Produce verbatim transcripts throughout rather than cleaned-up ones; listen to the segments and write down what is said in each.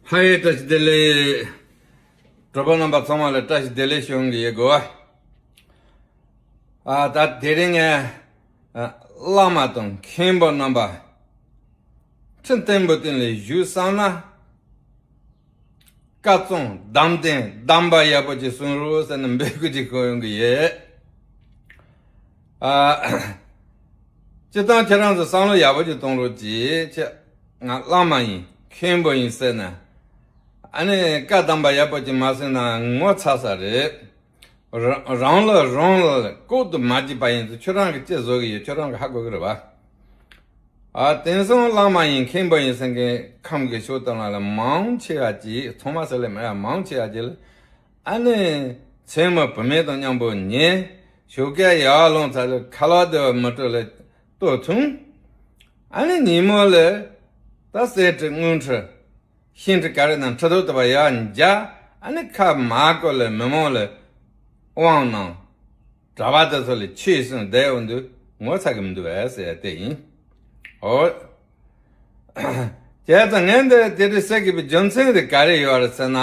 ཕ་ཡི་བཀྲ་ཤིས་བདེ་ལེགས། གྲོགས་པོ་རྣམ་པ་ཚང་མ་ལ་བཀྲ་ཤིས་བདེ་ལེགས་ཞུ་གི་ཡོད་གོ། ཨ་ད་དེ་རིང་ངས་ཨ་བླ་མ་དང་མཁན་པོ་རྣམ་པ་ཁྲི་བརྟན་པོ་སྟེང་ལ་བཞུགས་བསམ་ན། བཀའ་གཙང་གདམས་ལྡན་གདམས་པ་ཡག་པོ་ཅིག་གསུང་རོགས་ཟེར་ནས་འབོད་སྐུལ་ཅིག་ཞུ་གི་ཡོད། ཨ་སྤྱིར་བཏང་ཁྱེད་རང་ཚོ་བསམ་བློ་ཡག་པོ་ཅིག་གཏོང་རོགས་གྱིས། ཁྱེད་ང་བླ་མ་ཡིན་མཁན་པོ་ཡིན་ཟེར་ན། ཨ་ནི་བཀའ་གདམས་པ་ཡག་པོ་ཅིག་མ་གསུངས་ན་ངོ་ཚ་ས་རེད། རང་རང་ལ་རང་ལ་ལྐོག་ཏུ་མ་བགྱིས་པ་ཡིན་ཚེ་ཁྱོད་རང་གིས་ཅི་བཟོ་གི་ཡོད། ཁྱོད་རང་གིས་ཧ་གོ་གི་རེད་པ། ཨ་དེང་སང་བླ་མ་ཡིན་མཁན་པོ་ཡིན་ཟེར་མཁན་ཁམས་ཀྱི་ཕྱོགས་དང་ལ་ལ་མང་ཆེ་བ་ཅིག་ཚང་མ་ཟེར་ལེ་མ་ཡ་མང་ཆེ་བ་ཅིག་ལ། ཨ་ནི་མཚན་མོ་བུད་མེད་དང་མཉམ་པོ་ཉལ། ཞོགས་ཀས་ཡར་ལངས་ཚར་ལ་ཁ་ལག་དེ་བ་མི་སྤྲོད་ལ་ལྟོ་འཐུང་། ཨ་ནི་ཉིན་མོ་ལ་ད་གསེར་ཁྲི་དངུལ་ཁྲི་ཤིང་ཁྲི་ག་རེ་ནང་ཁྲི་ཐོག་ཏུ་བ་ཡར་འཇག་ཨ་ནི་ཁ་མ་བསྐོར་ལ་མི་མང་ལ་དབང་གནང་། གྲྭ་པ་དེ་ཚོ་ལ་ཆོས་གསུངས་བསྡད་འོང་དུས་ངོ་ཚ་གི་མི་འདུག་བས་ཟེར་ཡ་དེ་ཡིན། འོ། བྱས་ཙང་ངས་འདི་དེ་འདྲ་ཟེར་དགོས་པའི་རྒྱུ་མཚན་དེ་ག་རེ་ཡོད་རེད་ཟེར་ན།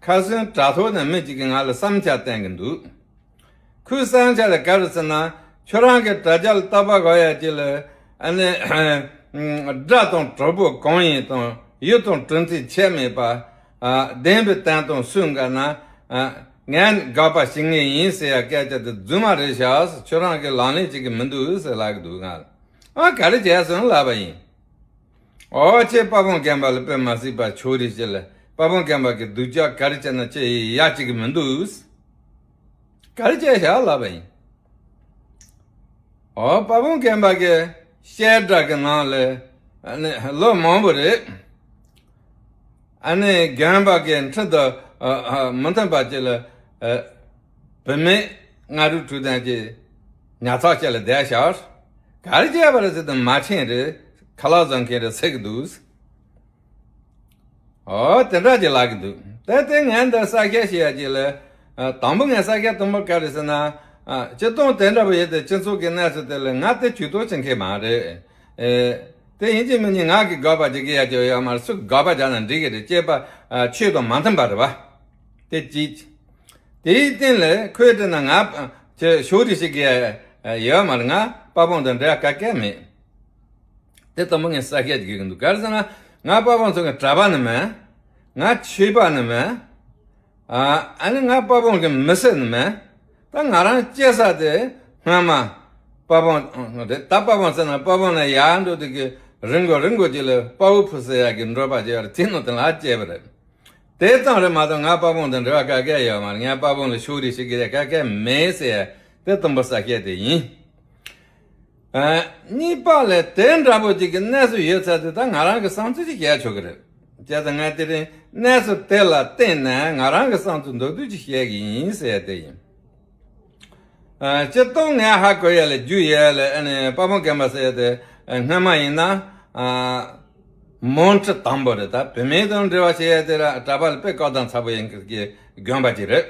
ཁ་སང་དྲ་ཐོག་ནས་མི་གཅིག་གིས་ང་ལ་བསམ་འཆར་བསྟན་གི་འདུག་ཁོའི་བསམ་འཆར་དེ་ག་རེ་ཟེར་ན། ཁྱོད་རང་གི་དྲ་རྒྱ་ལ་ལྟ་བ་གོ་ཡ་ཅིག་ལ་ཨ་ནི་དགྲ་དང་གྲོགས་པོ་གང་ཡིན་དང་ཡུལ་དང་གྲུ་འཛིན་ཆད་མེད་པ། ཨ་བདེན་པའི་བསྟན་དང་སུན་འགའ་ན། ཨ་ངས་དགག་པ་བྱེད་ངེས་ཡིན་ཟེར་ཡ་སྐད་ཆ་དེ་རྫུན་མ་རེད་ཤག་ཁྱོད་རང་གི་ལག་ལེན་བྱེད་ཀྱི་མི་འདུག་ཟེར་ལབ་གི་འདུག་ང་ལ། ཨ་ག་རེ་བྱས་སོང་ལབ་པ་ཡིན། ཨོ་ཁྱེད་དཔའ་བོ་རྒན་པ་ལ་དཔེ་མ་སྲིད་པ་ཕྱོགས་རིས་བྱེད་ལ། དཔའ་བོ་རྒན་པ་གི་སྡུག་ཅག་ག་རེ་བྱས་ན་ཁྱེད་ཡ་གཅིག་གི་མི་འདུག་ག་རེ་བྱས་ཤག་ལབ་པ་ཡིན། ཨོ་དཔའ་བོ་རྒན་པ་གི་བཤད་གྲྭ་གི་ནང་ལ་ཨ་ནི་ལོ་མང་པོ་རེད། ཨ་ནི་རྒན་པ་གི་འཁྲིས་དུ་ཨ་ཨ་མི་མཐུན་པ་ཅིག་ལ་ཨ་བུད་མེད་ལྔ་དྲུག་དྲུག་དང་ཅིག་ཉར་ཚགས་བྱས་ལ་བསྡད་ཤག་ག་རེ་བྱས་པ་རེད་ཟེར་དུས་མ་མཁྱེན་རེད། ཁ་ལག་བཟོ་མཁན་རེད་ཟེར་གི་འདུག་ཨོ་དེ་འདྲ་ཅིག་ལབ་གི་འདུག་དེ་དེ་ངས་འདི་གསལ་བཤད་བྱེད་ཡ་ཅིག་ལ། ཨ་དང་པོ་ངས་གསལ་བཤད་དང་པོ་ག་རེ་ཟེར་ན། ཨ་སྤྱིར་བཏང་དེ་འདྲ་པོ་ཡོད་དེ་སྤྱི་ཚོགས་ཀྱི་གནས་ཚུལ་དེ་ལ་ང་དེ་ཇུས་གཏོགས་བྱེད་མཁན་མ་རེད། ཨེ་དེ་ཡིན་གཅིག་མིན་གཉིས་ང་གིས་དགག་པ་བྱེད་ཀྱི་ཡ་ཅིག་ཡོད་མ་རེད། སུ་དགག་པ་བྱས་ན་འགྲིག་གི་རེད། སྐྱེས་པ་ཨ་ཆོས་དང་མ་མཐུན་པ་རེད་པ། དེ་གཅིག་དེའི་སྟེང་ལ་ཁོས་དྲིས་ན་ང་ཨ་ཁྱོད་ཕྱོགས་རིས་བྱེད་ཀྱི་ཡ་ཡོད་མ་རེད། ང་དཔའ་བོ་དང་འབྲེལ་བ་ག་གེ་མེད། དེ་དང་པོ་ངས་གསལ་བཤད་ཅིག་དགོས་ཀྱི་འདུག་ག་རེ་ཟེར་ན། ང་དཔའ་བོ་ཚོ་གི་གྲྭ་པ་ནི་མིན། ང་ཆོས་པ་ནི་མིན། ཨ་ཨ་ནི་ང་དཔའ་བོ་གི་མི་སེར་ནི་མིན། ད་ང་རང་སྐྱེས་ས་དེ་སྔ་མ་དཔའ་བོ་རེད། ད་དཔའ་བོ་ཟེར་ན་དཔའ་བོ་ནས་ཡར་འགྲོ་དུས་ཀྱི་རི་མགོ་རི་མགོ་ཅིག་ལ་དཔའ་བོ་ཕུ་ཟེར་ཡག་གི་འབྲོག་པ་ཅིག་ཡོད་རེད། དེ་ནང་དེ་ལ་སྐྱེས་པ་རེད། དེ་ཙམ་རེད་མ་གཏོགས་ང་དཔའ་བོ་དང་འབྲེལ་བ་ག་གེ་ཡོད་མ་རེད། ངས་དཔའ་བོ་ལ་ཕྱོགས་རིས་བྱེད་ཀྱི་ཡ་ག་གེ་མེད་ཟེར་ཡ་དེ་དང་པོ་གསལ་བཤད་དེ་ཡིན། ཨ་གཉིས་པ་ལ་དེ་འདྲ་པོ་ཅིག་གི་གནས་ཚུལ་ཡོད་ཚར་དུས་ད་ང་རང་གི་བསམ་ཚུལ་ཅིག་བཤད་ཆོག་གི་རེད། བྱས་ཙང་ངས་དེ་རིང་གནས་ཚུལ་དེ་ལ་བརྟེན་ནས་ང་རང་གི་བསམ་ཚུལ་མདོར་བསྡུས་ཅིག་བཤད་གི་ཡིན་ཟེར་ཡ་དེ་ཡིན། ཨ་སྤྱིར་བཏང་ངས་ཧ་གོ་ཡ་ལ་རྒྱུས་ཡོད་ཡ་ལ་ཨ་ནི་དཔའ་བོ་རྒན་པ་ཟེར་ཡ་དེ་ཨ་སྔོན་མ་ཡིན་ན་ཨ་མོན་ཁྲི་དང་པོ་རེད། ད་བུད་མེད་དང་འབྲེལ་བ་བྱེད་ཡ་དེ་ལ་གྲྭ་པ་ལ་དཔེ་བཀའ་དང་ཚ་པོ་ཡིན་གྱི་དགོན་པ་ཅིག་རེད།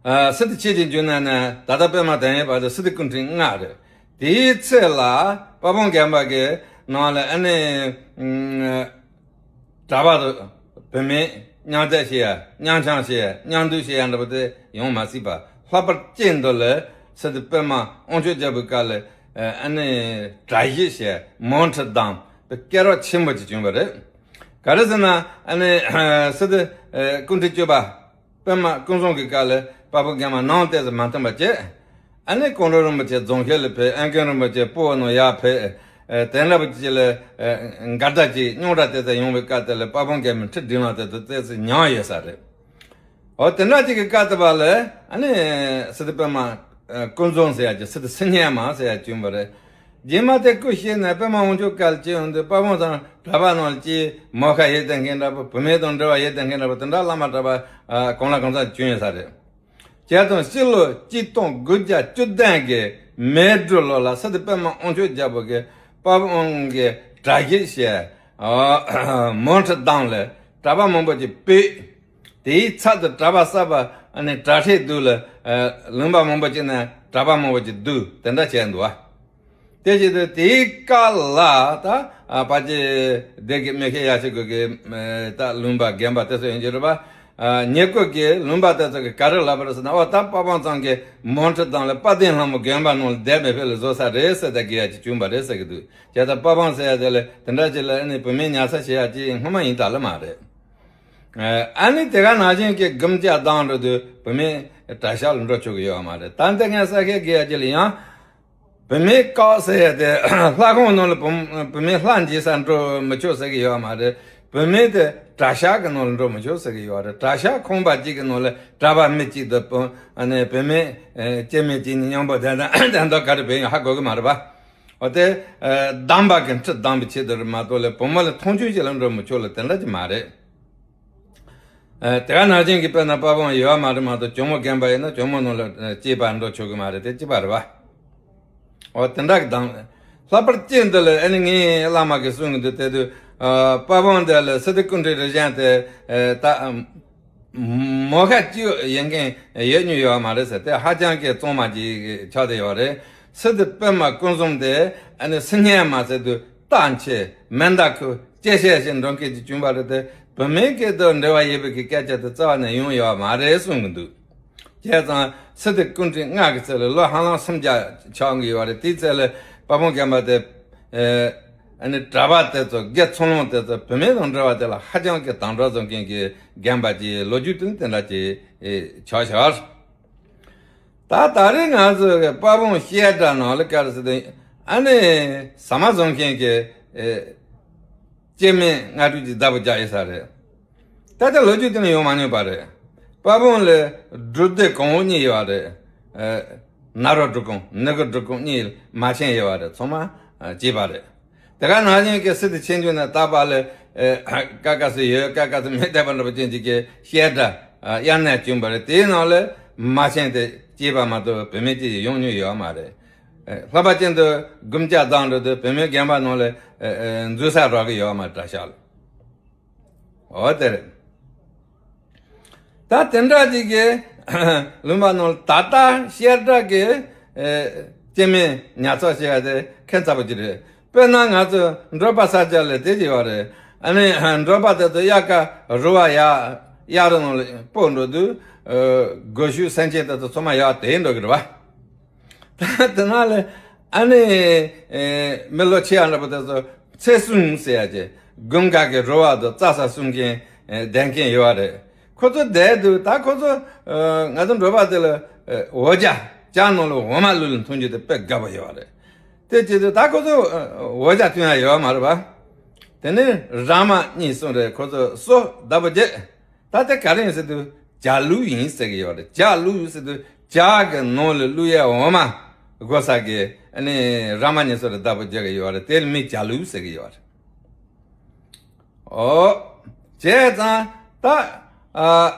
ཨ་སི་ཏུ་ཆོས་ཀྱི་འབྱུང་གནས་ནས་ད་ལྟ་པད་མ་དོན་ཡོད་བར་དུ་སི་ཏུ་སྐུ་ཕྲེང་ལྔ་རེད། དེའི་ཚེ་ལ་དཔའ་བོ་རྒན་པ་གི་ནང་ལ་ཨ་ནི་ཨ་གྲྭ་པ་དང་བུད་མེད་མཉམ་བསྡད་བྱེད་ཡ་མཉམ་འཆམ་བྱེད་ཡ་མཉམ་འདུག་བྱེད་ཡ་འདྲ་པོ་དེ་ཡོང་མ་སྲིད་པ། ལྷག་པར་དུ་དེ་འདི་ལ་སི་ཏུ་པད་མ་དབང་ཕྱུག་རྒྱལ་པོའི་སྐབས་ལ་ཨ་ནི་གྲྭ་བཞི་བྱེད་ཡ་མོན་ཁྲི་དང་དེ་སྐལ་བ་ཆེན་པོ་ཅིག་བྱུང་བ་རེད། ག་རེ་ཟེར་ན་ཨ་ནི་སི་ཏུ་སྐུ་ཕྲེང་བཅུ་པ་པད་མ་ཀུན་བཟང་གི་སྐབས་ལ་དཔའ་བོ་རྒན་པ་ནང་ཏོག་ཙམ་མ་མཐུན་པ་བྱས། ཨ་ནི་ཀོང་སྤྲུལ་རིན་པོ་ཆེ་རྫོང་ཁྱེར་ལ་ཕེབས། ཨན་མཁན་རིན་པོ་ཆེ་སྤོ་བོ་ནང་ཡར་ཕེབས། ཨ་དེ་འདྲ་པོ་ཅིག་ལ་ཨ་འགལ་ཟླ་ཅིག་རྙོག་དྲ་ཏོག་ཙམ་ཡོང་བའི་སྐབས་དེ་ལ་དཔའ་བོ་རྒན་པའི་ཁྲི་དྲིན་ལ་དེ་ཏོག་ཙམ་མྱངས་ཡོད་ས་རེད། འོ་དེ་འདྲ་ཅིག་གི་སྐབས་དེ་བ་ལ་ཨ་ནི་སི་ཏུ་པད་མ་ཨ་ཀུན་བཟང་ཟེར་ཡ་ཅིག་སི་ཏུ་སིལ་སྙན་མ་ཟེར་ཡ་བྱུང་བ་རེད། རྗེས་མ་དེ་སྐུ་གཤེགས་ནས་པད་མ་དབང་ཕྱུག་སྐབས་ལ་སྐྱེས་ཡོང་དུས་དཔའ་བོ་དང་གྲྭ་པ་ནང་ལ་སྐྱེས་མོ་ཁ་ཡེ་བསྡད་མཁན་འདྲ་པོ་བུད་མེད་དང་འབྲེལ་བ་ཡེ་བསྡད་མཁན་འདྲ་པོ་དེ་འདྲ་བླ་མ་གྲྭ་པ་ཨ་གང་ལ་གང་འཚམ་བྱུང་ཡོད་ས་རེད། བྱས་ཙང་སྤྱི་ལོ་གཅིག་སྟོང་དགུ་བརྒྱ་བཅུ་བདུན་གི་མེ་སྦྲུལ་ལོ་ལ་སི་ཏུ་པད་མ་དབང་ཕྱུག་རྒྱལ་པོ་གི་དཔའ་བོ་གི་གྲྭ་བཞི་བྱས་ཨ་མོན་ཁྲི་དང་ལ་གྲྭ་པ་མང་པོ་ཅིག་ཕུད། དེའི་ཚབ་ཏུ་གྲྭ་པ་གསར་པ་ཨ་ནི་གྲྭ་ཁྲིད་བསྡུ་ལ་ཨ་ལུང་པ་མང་པོ་ཅིག་ནས་གྲྭ་པ་མང་པོ་ཅིག་བསྡུ་དེ་འདྲ་བྱས་འདུག་བ། དེ་བྱེད་དུས་དེའི་སྐབས་ལ་ད་ ཨ་པ་ཅི་སྡེ་དགེ་མི་ཤེས་ཡ་ཞིག་གི་ད་ལུང་པ་རྒན་པ་དེ་ཚོ་ཡིན་གྱི་རེད་པ། ཨ་ཉེ་གོ་གི་ལུང་པ་དེ་ཚོ་གི་ག་རེ་ལབ་པ་རེད་ཟེར་ན། འོ་ད་དཔའ་བོ་ཚང་གི་མོན་ཁྲི་དང་ལ་དཔལ་ལྡན་ལྷ་མོ་དགོན་པ་ནང་ལ་བསྡད་མེད་ཕེ་ལ་བཟོ་ས་རེད་ཟེར་ད་གི་ཡ་ཅིག་བྱུང་པ་རེད་ཟེར་གི་འདུག་བྱས་ཙང་དཔའ་བོ་ཟེར་ཡ་དེ་ལ་དེ་འདྲ་ཅིག་ལ་ཨ་ནི་བུད་མེད་ཉར་ས་བྱེད་ཡ་ཅིག་སྔོན་མ་ཡིན་ད་ལ་མ་རེད། ཨ་ནི་དེ་ག་ནང་བཞིན་གྱི་དགུན་ཆ་དྭངས་འགྲོ་དུས་བུད་མེད་གྲྭ་ཤག་ལ་འགྲོ་ཆོག་གི་ཡོད་མ་རེད། ད་ལྟ་ངས་ས་ཁའི་དགེ་ཡ་ཅིག་ལ་ཡང་བུད་མེད་བཀག་ཟེར་ཡ་དེ་ལྷ་ཁང་ནང་ལ་བུ་བུད་མེད་ལྷ་འཇིགས་ས་འགྲོ་མི་ཆོག་ཟེར་གི་ཡོད་མ་རེད། བུད་མེད་དེ་གྲྭ་ཤག་གི་ནང་ལ་འགྲོ་མི་ཆོག་ཟེར་གི་ཡོད་རེད། གྲྭ་ཤག་ཁང་པ་གཅིག་གི་ནང་ལ་གྲྭ་པ་མི་གཅིག་དང་བུ་ཨ་ནི་བུད་མེད་སྐྱེ་དམན་གཅིག་ནི་མཉམ་པོ་བསྡད་ན་དེ་འདྲ་ག་རེ་བས་ཡང་ཧ་གོ་གི་མ་རེད་པ། འོ་དེ་ཨ་སྡོམ་པ་གི་ཁྲི་སྡོམ་པའི་ཆེད་དུ་རེད་མ་གཏོགས་ལས་བུ་མོ་ལ་མཐོང་ཆུང་བྱེད་ལ་འགྲོ་མི་ཆོག་ལ་དེ་འདྲ་ཅིག་མ་རེད། ཨ་དེ་ག་ནང་བཞིན་གྱི་དཔེར་ན་དཔའ་བོ་ཡོད་མ་རེད་མ་གཏོགས་གྱོང་མོ་རྒན་པ་ཡིན་ན་གྱོང་མོ་ནང་ལ་ཨ་སྐྱེས་པ་འགྲོ་ཆོག་གི་མ་རེད། དེ་གཅིག་པ་རེད་པ། འོ་དེ་འདྲ་གི་དང་། ལྷག་པར་དུ་འདི་ལ་ཨ་ནི་ངའི་བླ་མ་གིས་གསུང་གི་འདུག་དེ་དུས་ཨ་དཔའ་བོ་འདི་ལ་སི་ཏུ་ཀུན་ཁྲིག་རིན་ཆེན་དེ་ཨ་ད་མོ་ཁ་གཅིག་ཡོད་མཁན་ཡོད་མྱོང་ཡོད་མ་རེད་ཟེར། དེ་ཧ་ཅང་གི་གཙང་མ་ཅིག་ཆགས་བསྡད་ཡོད་རེད། སི་ཏུ་པདྨ་སྐུ་འཛོམས་དེ་ཨ་ནི་སི་སྙན་མ་ཟེར་དུས་རྟགས་ཆེ་མེ་མདའ་ཁུ་སྐྱེ་ཤས་ཤིག་འགྲོ་མཁན་ཅིག་བྱུང་བ་རེད། དེ་བུད་མེད་སྐད་དུ་འབྲེལ་བ་ཡོད་པའི་གི་སྐད་ཆ་དེ་རྩ་བ་ནས་ཡོང་ཡོད་མ་རེད་གསུང་གི་འདུག་བྱས་ཙང་སི་ཏུ་ཀུན་ཁྲིག་སྔགས་ཀྱི་ཚེ་ལ་ལོ་ཧ་ལམ་སུམ་བརྒྱ་ཆགས་ཀྱི་ཡོད་རེད། དེའི་ཚེ་ལ་དཔའ་བོ་རྒན་པ་དེ་ཨ་ནི་གྲྭ་པ་དེ་ཚོ་དགེ་ཚུལ་སློང་དེ་ཚོ་བུད་མེད་དང་འབྲེལ་བ་དེ་ལ་ཧ་ཅང་གི་དང་སྒྲོག་བཟོ་མཁན་གྱི་རྒན་པ་ཅིག་ལོ་རྒྱུས་དེ་ནི་དེ་འདྲ་ཅིག་ཆགས་ཤག་ད་ད་རེས་ང་ཚོ་གི་དཔའ་བོ་བཤད་གྲྭ་ནང་ལ་ག་རེ་ཟེར་དུས་ཨ་ནི་ཟ་མ་བཟོ་མཁན་གྱི་སྐྱེ་དམན་ལྔ་དྲུག་ཅིག་བདག་པོ་རྒྱག་ཡོད་ས་རེད། ད་ལྟ་ལོ་རྒྱུས་དེ་ནི་ཡོང་མ་མྱོང་པ་རེད། དཔའ་བོ་ལ་སྒྲུབ་སྡེ་གང་བོ་གཉིས་ཡོད་རེད། ཨ་ནཱ་རོ་སྒྲུབ་ཁང་ནཱ་གི་སྒྲུབ་ཁང་གཉིས་མ་ཆེན་ཡོད་རེད། ཚང་མ་ཨ་བྱས་པ་རེད། དེ་ག་ནང་བཞིན་གྱི་སི་ཏུ་ཆོས་འབྱུང་ནས་ད་བར་ལ་ཨ་ཀ་ཀ་སི་ཡོད་ཀ་ཀ་སི་མེད་བསྡད་པ་འདྲ་པོ་ཅན་ཅིག་གི་བཤད་གྲྭ་ཨ་དབྱར་གནས་བྱུང་བ་རེད། དེའི་ནང་ལ་མ་ཆེན་དེ་བྱས་པ་མ་གཏོགས་བུད་མེད་ཅིག་ཡོང་མྱོང་ཡོད་མ་རེད། ཨ་ལྷག་པ་ཅན་དུ་དགུན་ཆ་དྭངས་འགྲོ་དུས་བུད་མེད་རྒན་པ་ནང་ལ་ཨ་ཨ་འཛུལ་ས་རག་གི་ཡོད་མ་རེད། གྲྭ་ཤག་ལ། འོ་དེ་རེད། ད་དེ་འདྲ་ཅིག་གི་ལུང་པ་ནང་ད་ལྟ་བཤད་གྲྭ་གི་ཨེ་སྐྱེ་དམན་ཉར་ཚགས་བྱེད་ཡ་དེ་ཁྱད་མཚར་པོ་ཅིག་རེད། དཔེར་ན་ང་ཚོ་འབྲོག་པ་ས་ཆ་ལ་དེ་ཅིག་ཡོད་རེད། ཨ་ནི་འབྲོག་པ་དེ་ཚོ་དབྱར་ཁ་རུ་བ་ཡར་དབྱར་རུ་ནང་ལ་སྤོ་འགྲོ་དུས་ཨེ་སྒོ་ཕྱུགས་སེམས་ཅན་དེ་ཚོ་ཚང་མ་ཡར་དེད་འགྲོ་གི་རེད་བ། ད་དེ་ན་ལས་ཨ་ནི་ཨེ་མི་ལོ་ཆེ་ཡ་འདྲ་པོ་དེ་ཚོ་ཚེ་སྲུང་ཟེར་ཡ་ཅེ་དགུན་ཁ་གི་རུ་བ་དང་རྩྭ་ས་སྲུང་མཁན་ཨེ་བསྡད་མཁན་ཡོད་རེད། ཁོ་ཚོ་བསྡད་དུས་ད་ཁོ་ཚོ་ཨེ་ང་ཚོ་འབྲོག་པ་དེ་ལ་ཨེ་འོ་ཇ་ཇ་ནང་ལ་འོ་མ་བླུགས་ལ་འཐུང་རྒྱུ་དེ་དཔེ་དགའ་པོ་ཡོད་རེད། དེ་བྱེད་དུས་ད་ཁོ་ཚོ་ཨེ་འོ་ཇ་འཐུང་ཡ་ཡོད་མ་རེད་པ། དེ་ནས་ར་མ་གཉིས་གསུམ་རེད། ཁོ་ཚོ་སོ་བདག་པོ་བྱེད། ད་དེ་ག་རེ་ཡིན་ཟེར་དུས་ཇ་བླུགས་ཡིན་ཟེར་གི་ཡོད་རེད། ཇ་བླུགས་ཟེར་དུས་ཇ་གི་ནང་ལ་བླུགས་ཡས་འོ་མ་དགོས་ས་གི་ཨ་ནི་ར་མ་གཉིས་གསུམ་རེ་བདག་པོ་རྒྱག་གི་ཡོད་རེད། དེ་ལ་མི་ཇ་བླུགས་ཟེར་གི་ཡོད་རེད། འོ། བྱས་ཙང་ད་ཨ་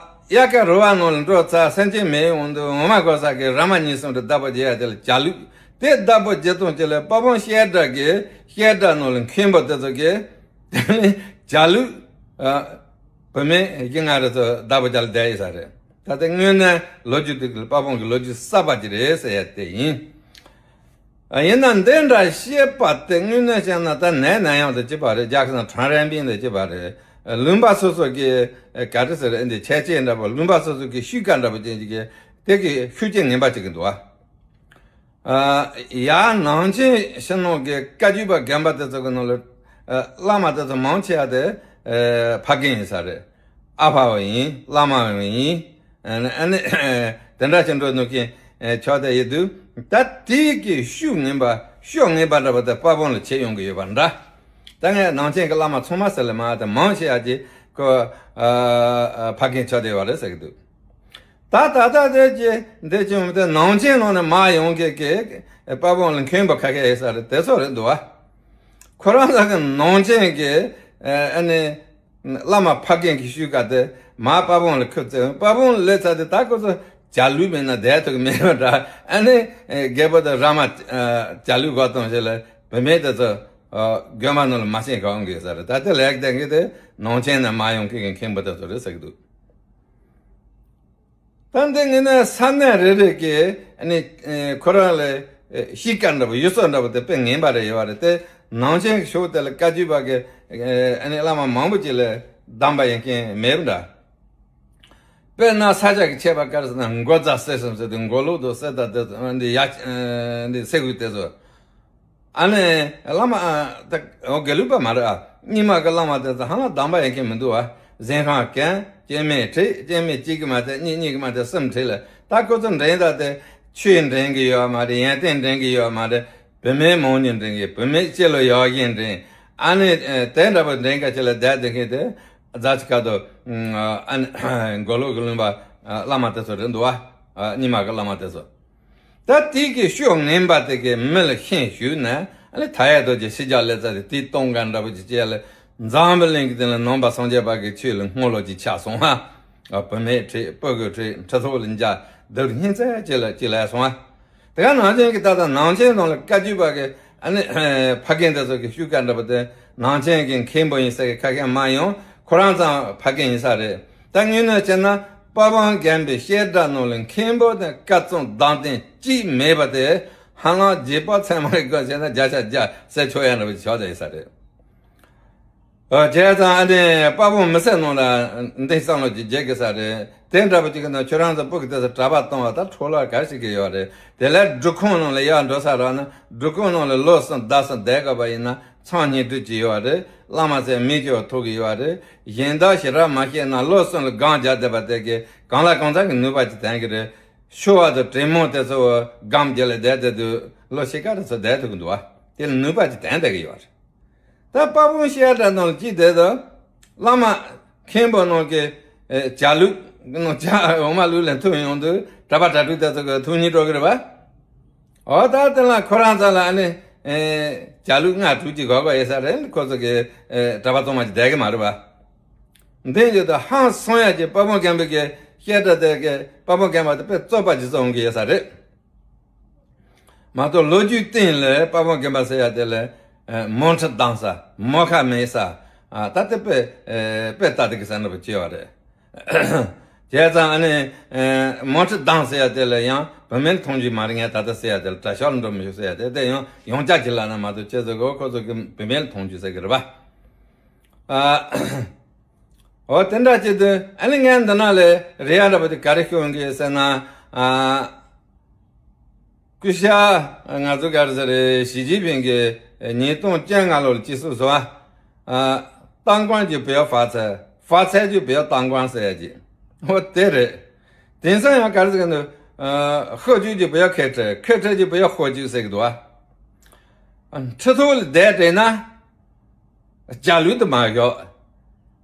དབྱར་ཁ་རུ་བ་ནང་ལ་འགྲོ་ཚར་སེམས་ཅན་མེད་འོང་དུས་འོ་མ་དགོས་ས་གི་ར་མ་གཉིས་གསུམ་རེ་བདག་པོ་བྱེད་ཡ་དེ་ལ་ཇ་བླུགས། དེ་བདག་པོ་བྱེད་སྟངས་ཅིག་ལ་དཔའ་བོ་བཤད་གྲྭ་གི་བཤད་གྲྭ་ནང་ལ་མཁན་པོ་དེ་ཚོ་གི་དེ་ནི་ཇ་བླུགས་ཨ། བུད་མེད་ཡིན་ང་རེ་ཚོ་བདག་པོ་རྒྱག་ལ་བསྡད་ཡོད་ས་རེད། ད་ལྟ་དངོས་གནས་ལོ་རྒྱུས་དེ་དཔའ་བོ་གི་ལོ་རྒྱུས་གསར་པ་ཅིག་རེད་ཟེར་ཡ་དེ་ཡིན། ཨ་ཡིན་ན་འདི་འདྲ་བཤད་པ་དེ་དངོས་གནས་བཤད་ན་ད་ནས་ན་ཡང་དེ་ཅི་པ་རེད། རྒྱ་གར་ན་ཁྲང་རན་པིན་དེ་ཅི་པ་རེད། ལུང་པ་སོ་སོ་གི་ག་རེ་ཟེར་ཨེ་འདི་ཁྱད་ཆོས་འདྲ་པོ་ལུང་པ་སོ་སོ་གི་ཤུལ་ཀ་འདྲ་པོ་ཅན་ཅིག་གི་དེ་གི་ཤུགས་རྐྱེན་ངན་པ་ཅིག་གི་འདུག་ཨ། ཡ་ནང་ཆེན་ཕྱི་ནང་གི་བཀའ་བརྒྱུད་པ་རྒན་པ་དེ་ཚོ་གི་ནང་ལ་བླ་མ་དེ་ཚོ་མང་ཆེ་བ་དེ་ཕ་རྒན་ཡིན་ས་རེད། ཨ་ཕ་བ་ཡིན། བླ་མ་བ་ཡིན། ཨ་ནི་དེ་འདྲ་ཞིག་འགྲོ་ནུས་མཁན་ཆགས་བསྡད་ཡོད་དུས་ད་དེ་གི་ཤུགས་ངན་པ་ཤུགས་ངན་པ་འདྲ་པོ་དེ་དཔའ་བོ་ལ་བྱེད་ཡོང་གི་ཡོད་པ་འདྲ། ད་ངས་ནང་ཆེན་གི་བླ་མ་ཚང་མ་ཟེར་ལེ་མ་དེ་མང་ཆེ་བ་ཅིག་ཁོ་ཕ་རྒན་ཆགས་བསྡད་ཡོད་པ་རེད་ཟེར་གི་འདུག་ད་ད་ལྟ་དེ་ཀྱི་འདི་ཀྱི་འོང་དེ་ནང་ཆེན་ནང་ནས་མར་ཡོང་མཁན་གྱི་དཔའ་བོ་ལ་མཁན་པོ་ཁ་ཤས་ཡོད་ས་རེད། དེ་ཚོ་རེད་འདུག་བ། ཁོ་རང་ཚོ་གི་ནང་ཆེན་གྱི་ཨ་ནི་བླ་མ་ཕ་རྒན་གྱི་ཤུལ་ཀ་དེ་མར་དཔའ་བོ་ལ་ཁུར་བཙལ། དཔའ་བོ་ལ་སླེབས་ཚར་དུས་ད་ཁོ་ཚོ་ཇ་ལུག་མེད་ན་བསྡད་ཐུབ་ཀྱི་མེད་པ་འདྲ། ཨ་ནི་རྒད་པོ་དེ་ར་མ་ཇ་ལུག་གོ་གཏོང་བྱས་ལ་བུད་མེད་དེ་ཚོ་དགོན་པ་ནང་ལ་མ་ཤེས་ག་འོང་གི་ས་རེད། ད་དེ་ལེགས་ལྡན་གྱི་དེ་ནང་ཆེན་ནས་མར་ཡོང་མཁན་གྱི་མཁན་པོ་དེ་ཚོ་རེད་ཟེར་གི་འདུག་ད་འདི་ངས་ནི་ས་གནས་རེ་རེ་གི་ཨ་ནི་ཁོ་རང་ལ་གཤིས་ཀ་འདྲ་པོ་ཡུལ་སྲོལ་འདྲ་པོ་དེ་དཔེ་ངན་པ་རེ་ཡོད་པ་རེད་དེ། ནང་ཆེན་གྱི་ཕྱོགས་དེ་ལ་བཀའ་བརྒྱུད་པ་གི་ཨ་ནི་བླ་མ་མང་པོ་ཅིག་ལ་གདམས་པ་ཡོད་མཁན་མེད་པ་འདྲ། དཔེར་ན་ས་སྐྱ་གི་ཆད་པ་ག་རེ་ཟེར་ན་མགོ་རྫ་གསེར་གསུམ་ཟེར་དུས་མགོ་ལོག་དང་གསེར་རྟ་དེ་ཚོ་འདི་ཡ་འདི་གསེར་སྐུ་དེ་ཚོ། ཨ་ནི་བླ་མ་ད་དགེ་ལུགས་པ་མ་རེད་ཨ། རྙིང་མ་གི་བླ་མ་དེ་ཚོ་ཧ་ལམ་གདམས་པ་ཡོད་མཁན་མི་འདུག་བ། གཟན་ཁང་གན་སྐྱེ་དམན་ཁྲིད། སྐྱེ་དམན་གཅིག་གི་མ་ཐད་གཉིས། གཉིས་ཀྱི་མ་ཐད་གསུམ་ཁྲིད་ལ། ད་ཁོ་ཚོ་འདྲེན་ད་དེ་ཆོས་འདྲེན་གི་ཡོད་མ་རེད། ཡོན་ཏན་འདྲེན་གི་ཡོད་མ་རེད། བུད་མེད་མང་ཉུང་འདྲེན་གི། བུད་མེད་སྤྱི་ལོ་ཡག་གི་འདྲེན། ཨ་ནི་དེ་འདྲ་པོ་འདྲེན་ག་ཅི་ལ་བསྡད་དེ་མཁན་དེ་རྫ་ཆུ་ཁ་དོ། ཨ་ནི་མགོ་ལོག་གི་ལུང་པ་བླ་མ་དེ་ཚོ་རེད་འདུག་བ། རྙིང་མ་གི་བླ་མ་དེ་ཚོ། ད་དེ་གི་ཤུགས་ངན་པ་དེ་གི་མི་ལ་ཤན་ཞུགས་ནས་ཨ་ནི་མཐའ་ཡས་རྡོ་རྗེ་ཕྱི་རྒྱལ་ལེ་ཙ་དེ་དེའི་གཏོང་ག་འདྲ་པོ་ཅིག་བྱས་ལ། འཛམ་བུ་གླིང་གི་སྟེང་ལ་ནང་པ་སངས་རྒྱས་པ་གི་ཆོས་ལ་བསྔོ་ལོ་ཅིག་ཆགས་སོང་ཨ། བུད་མེད་ཁྲིད། སྤུ་གུ་ཁྲིད། ཁྲི་ཐོག་ལ་འཇག་སྡུག་སྙིང་བརྩེ་ཅིག་ལ་ཅིག་ལས་སོང་ཨ། དེ་ག་ནང་བཞིན་གྱི་ད་ལྟ་ནང་ཆེན་ནང་ལ་བཀའ་བརྒྱུད་པ་གི་ཨ་ནི་ཕ་རྒན་དེ་ཚོ་གི་ཤུགས་ཀ་འདྲ་པོ་དེ་ནང་ཆེན་གྱི་མཁན་པོ་ཡིན་ས་གི་ཁ་མཁན་མ་ཡོང་། ཁོ་རང་ཚང་ཕ་རྒན་ཡིན་ས་རེད། ད་དངོས་གནས་བྱས་ན་དཔལ་སྤུངས་དགོན་པའི་བཤད་གྲྭ་ནང་ལ་མཁན་པོ་དང་བཀའ་བཙུན་གདམས་ལྡན་གཅིག་མེད་པ་དེ་ཧ་ལམ་རྗེ་དཔལ་མཚན་མ་གི་སྐོར་བྱས་ན་བརྒྱ་ཆ་བརྒྱ་ཟེར་ཆོག་ཡ་འདྲ་པོ་ཆགས་བསྡད་ཡོད་ས་རེད། ཨ། བྱས་ཙང་ཨ་ནི་དཔལ་སྤུངས་མི་སེར་ནང་ལ་འདི་བསམ་བློ་ཅིག་བརྗེ་དགོས་ས་རེད། དེ་འདྲ་པོ་ཅིག་གི་ནང་ཁྱོད་རང་ཚོ་སྤུ་གུ་དེ་ཚོ་གྲྭ་པ་གཏོང་བ་ད་འཕྲོ་བརླག་ག་ཞིག་གི་ཡོད་རེད། དེ་ལས་སྒྲུབ་ཁང་ནང་ལ་ཡར་འགྲོ་ས་རག་ན་སྒྲུབ་ཁང་ནང་ལ་ལོ་གསུམ་ཟླ་གསུམ་བསྡད་དགོས་པ་ཡིན་ན་མཚམས་བསྙེན་སྒྲུབ་ཅིག་ཡོད་རེད། བླ་མ་ཟེར་མི་སྐྱོ་བ་ཐུག་གི་ཡོད་རེད། གཞན་དག་ཞེ་དྲག་མ་བཤད་ན་ལོ་གསུམ་ལ་སྒང་རྒྱག་བསྡད་པ་དེ་གི་གང་ལ་གང་འཚམ་གི་ནུས་པ་ཅིག་ལྡན་གི་རེད། ཤོ་བ་དང་དྲེད་མོང་དེ་ཚོ་སྒང་རྒྱག་ལ་བསྡད་བསྡད་དུས་ལོ་ཕྱེད་ཀ་དེ་ཚོ་བསྡད་ཐུབ་གི་འདུག་བ། དེ་ལ་ནུས་པ་ཅིག་ལྡན་བསྡད་གི་ཡོད་རེད། ད་དཔལ་སྤུངས་བཤད་གྲྭ་ནང་ལ་ཅིག་བསྡད་དུས་བླ་མ་མཁན་པོ་ནང་གི་ཨེ་བྱ་ལུགས་ནང་བྱ་འོ་མ་ལུག་ལ་འཐུང་ཡོང་དུས་གྲྭ་པ་གྲྭ་ཕྲུག་དེ་ཚོ་གི་ཐུགས་སྙིང་བྲོ་གི་རེད་བ། འོ་ད་དེ་ལ་ཁོ་རང་ཚོ་ལ་ཨ་ནི་ཨེ་བྱ་ལུག་ལྔ་དྲུག་ཅིག་དགོས་དགོས་ཡོད་ས་རེད། ཁོ་ཚོ་གི་ཨེ་གྲྭ་པ་གཙང་མ་ཅིག་བསྡད་གི་མ་རེད་བ། འདི་ཡོད་དུས་ཧང་སང་ཡ་གི་དཔལ་སྤུངས་དགོན་པའི་གི་བཤད་གྲྭ་དེ་གི་དཔལ་སྤུངས་དགོན་པ་དེ་དཔེ་རྩོད་པ་ཅིག་རྩོད་ཡོང་གི་ཡོད་ས་རེད། མ་གཏོགས་ལོ་རྒྱུས་སྟེང་ལ་དཔལ་སྤུངས་དགོན་པ་ཟེར་ཡ་དེ་ལ་ཨ་མོ་ཁྲི་གདན་ས། མོ་ཁ་མེད་ས། ཨ་ད་དེ་དཔེ་ཨེ་དཔེ་ལྟ་དེ་གི་ས་འདྲ་པོ་ཅིག་ཡོད་རེད། བྱས་ཙང་ཨ་ནི་ཨེ་མོ་ཁྲི་གདན་ཟེར་ཡ་དེ་ལ་ཡང་བུད་མེད་མཐོང་རྒྱུ་མ་རེད། ངས་ད་ལྟ་ཟེར་ཡ་དེ་ལ་གྲྭ་ཤག་ལ་འགྲོ་མི་ཆོག་ཟེར་ཡ་དེ་དེ་ཡང་ཡང་བསྐྱར་གྱི་ལབ་ན་མ་གཏོགས་ཁྱེད་ཚོ་གི་ཁོ་ཚོ་གི་བུད་མེད་ལ་མཐོང་རྒྱུ་ཟེར་གི་རེད་པ། ཨ། འོ་དེ་འདྲ་བྱེད་དུས་ཨ་ནི་ངས་འདི་ན་ལས་རེ་ཡ་འདྲ་པོ་དེ་ག་རེ་ཤོད་ཡོང་གི་ཟེར་ན། ཨ། སྐུ་ཞབས་ང་ཚོ་ག་རེ་ཟེར་རེད། ཞི་ཅིན་ཕིང་གིས་ཉིས་སྟོང་བཅོ་ལྔ་ལོར་སྤྱི་ཟླ་བཟོ་བ། ཨ། 当官就不要发财，发财就不要当官ཟེར་ཡ་ཅིག་འོ་དེ་རེད། དེང་སང་ཡང་ག་རེ་ཟེར་གི་འདུག་ཨ། 喝酒就不要开车，开车就不要喝酒ཟེར་གི་འདུག་ཨ། ཁྲི་ཐོག་ལ་བསྡད་བསྡད་ན། བྱ་ལུག་དེ་མ་ཞོག་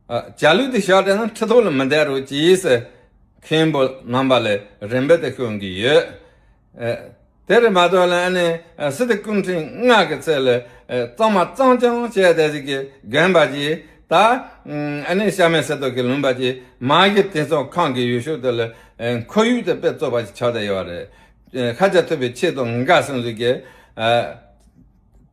བྱ་ལུག་དེ་ཞོག་བསྡད་ན་ཁྲི་ཐོག་ལ་མི་བསྡད་རོགས་གྱིས་ཟེར། མཁན་པོ་རྣམ་པ་ལ་རིམ་པས་དེ་ཤོད་ཀྱི་ཡོད། དེ་རེད་མ་གཏོགས་ལ་ཨ་ནི་སི་ཏུ་སྐུ་ཕྲེང་ལྔ་གི་ཚད་ལ་གཙང་མ་གཙང་རྐྱང་བྱས་བསྡད་ཟིག་གི་རྒན་པ་གྱིས་ད་ཨ་ནི་ཤ་མེད་སི་ཏུ་གི་ལུང་པ་གྱིས་མ་གཞི་དེང་སང་ཁམས་ཀྱི་ཡུལ་ཤུལ་དེ་ལ་ཁོར་ཡུག་དེ་དཔེ་རྩོད་པ་ཞིག་ཆགས་བསྡད་ཡོད་རེད། ཤཱཀྱ་ཐུབ་པའི་ཆེད་དུ་འགའ་སོང་ཟིག་གི་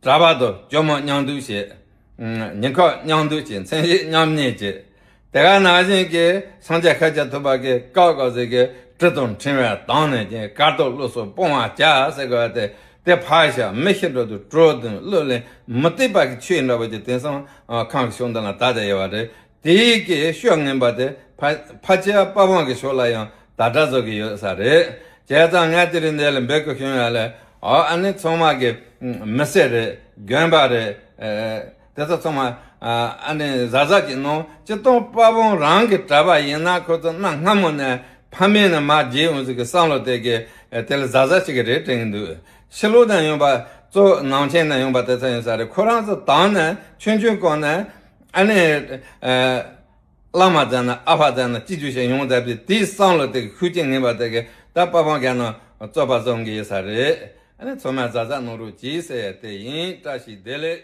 གྲྭ་པ་དང་ཇོ་མོ་མཉམ་འདུག་བྱས། ཉེ་འཁོར་མཉམ་འདུག་བྱས། མཚན་ཞབས་མཉམ་གནས་བྱས། དེ་ག་ནང་བཞིན་གྱི་སངས་རྒྱས་ཤཱཀྱ་ཐུབ་པ་གི་སྐབས་སྐབས་ཟིག་གི་གྲི་དང་ཕྲེང་བའི་གདང་ནས་ཀྱི་དཀར་གཏོར་བླུགས་སོ་སྤོང་བ་བྱ་ཟེར་དགོས་པ་དེ་དེ་ཕར་བཞག་མི་ཤི་འགྲོ་དུས་གྲོགས་དང་བློ་ལ་མི་གཏད་པ་གི་ཆོས་འདྲ་བོ་ཅིག་དེང་སང་ཁམས་ཀྱི་ཤུགས་འདི་ལ་དར་བསྡད་ཡོད་པ་རེད། དེའི་གི་ཤུགས་ངན་པ་དེ་ཕ་ཕལ་ཆེར་དཔལ་སྤུངས་ཀྱི་ཕྱོགས་ལ་ཡང་དར་དར་བཟོ་གི་ཡོད་ས་རེད། བྱས་ཙང་ངས་དེ་རིང་འདི་ལ་འབོད་སྐུལ་ཞུ་ཡ་ལ་ཨོ་ཨ་ནི་ཚང་མ་གི་མི་སེར་རེད། དགོན་པ་རེད། དེ་ཚོ་ཚང་མ་ཨ་ནི་གཟབ་གཟབ་ཅིག་གནང་། སྤྱིར་བཏང་དཔལ་སྤུངས་རང་གི་གྲྭ་པ་ཡིན་ན་ཁོ་ཚོ་གནའ་སྔ་མོ་ནས་ཕ་མེས་ནས་མར་བརྗེད་འོང་ཟིག་གི་བསམ་བློ་དེ་གི་དེ་ལ་གཟབ་གཟབ་ཅིག་གི་རེད་དྲན་གི་འདུག་ཕྱི་ལོགས་ནས་ཡོང་པ་གཙོ་བོ་ནང་ཆེན་ནས་ཡོང་པ་དེ་ཚོ་ཡིན་ས་རེད། ཁོ་རང་ཚོ་དང་ནས་ཆུང་ཆུང་སྒང་ནས་ཨ་ནི་ཨ་བླ་མ་བཙལ་ན་ཨ་ཕ་བཙལ་ན་སྐྱིད་རྒྱུ་ཞིག་ཡོང་བསྡད་པས། དེའི་བསམ་བློ་དེ་གི་ཤུགས་རྐྱེན་ངན་པ་དེ་གི་ད་དཔལ་སྤུངས་རྒྱལ་ནང་རྩོད་པ་བཟོ་གི་ཡོད་ས་རེད། ཨ་ནི་ཚང་མས་གཟབ་གཟབ་གནང་རོགས་གྱིས་ཟེར་ཡ་དེ་ཡིན། བཀྲ་ཤིས་བདེ་ལེགས།